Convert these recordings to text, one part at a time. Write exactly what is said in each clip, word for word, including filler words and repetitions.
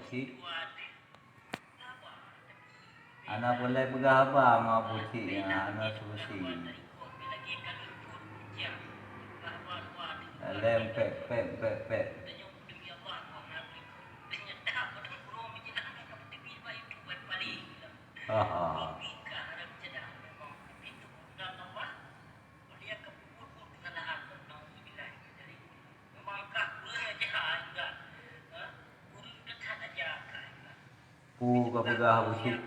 Cik. Hana peureulèe peugah haba ngon Abu Cik nyan, hana solusi. Lem pet, pet, pet, pet. Ha, ha, ha. Peue ka peugah Abu Cik?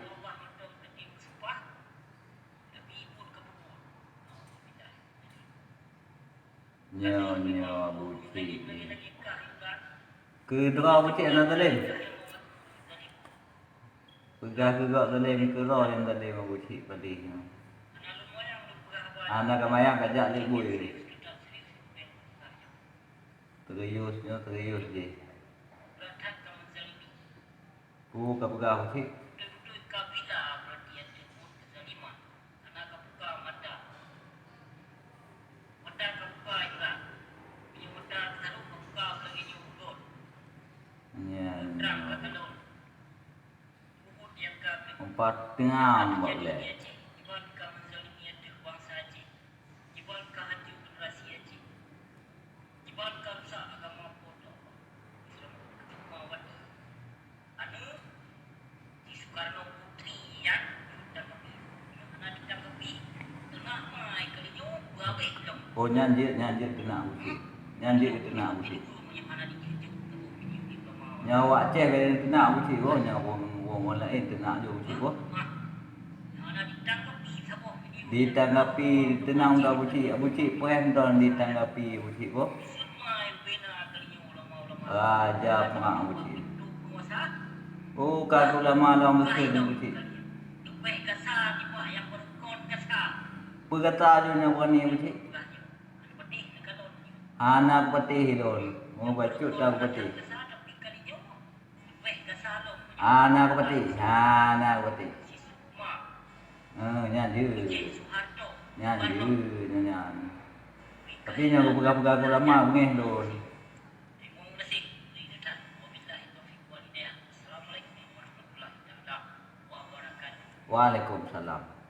Nyoe, nyoe Abu Cik nyoe. Keu droe Abu Cik hana zalim. Peugah keu gob zalim, keu droe nyang zalim Abu Cik padeh nyoe. Hana ka mayang ka jak lé bui. Serius nyoe, serius jih. Peue ka peugah Abu Cik? Nyan, nyan. Umpat teungang bak lé. Oh, nyan jeuet, nyan jeuet teunak Abu Cik. Nyan jeuet teunak Abu Cik. Nyan awak Aceh laén teunak Abu Cik, oh, nyan wong, wong, wong laén teunak jih Abu Cik, oh. Ditanggapi teunang Abu Cik, Abu Cik preh mantong ditanggapi Abu Cik, oh. Raja mak Abu Cik. Oh, ka ulama lom Mesir Abu Cik. Peugata jih nyan berani Abu Cik. Hana kupatéh lôn. Meu bacut ka kupatéh. Hana kupatéh, hana kupatéh. Eh, nyan jeuet. Nyan jeuet, nyan, nyan. Tapi nyang geupeugah-peugah ulama beungéh lôn. Waalaikumsalam.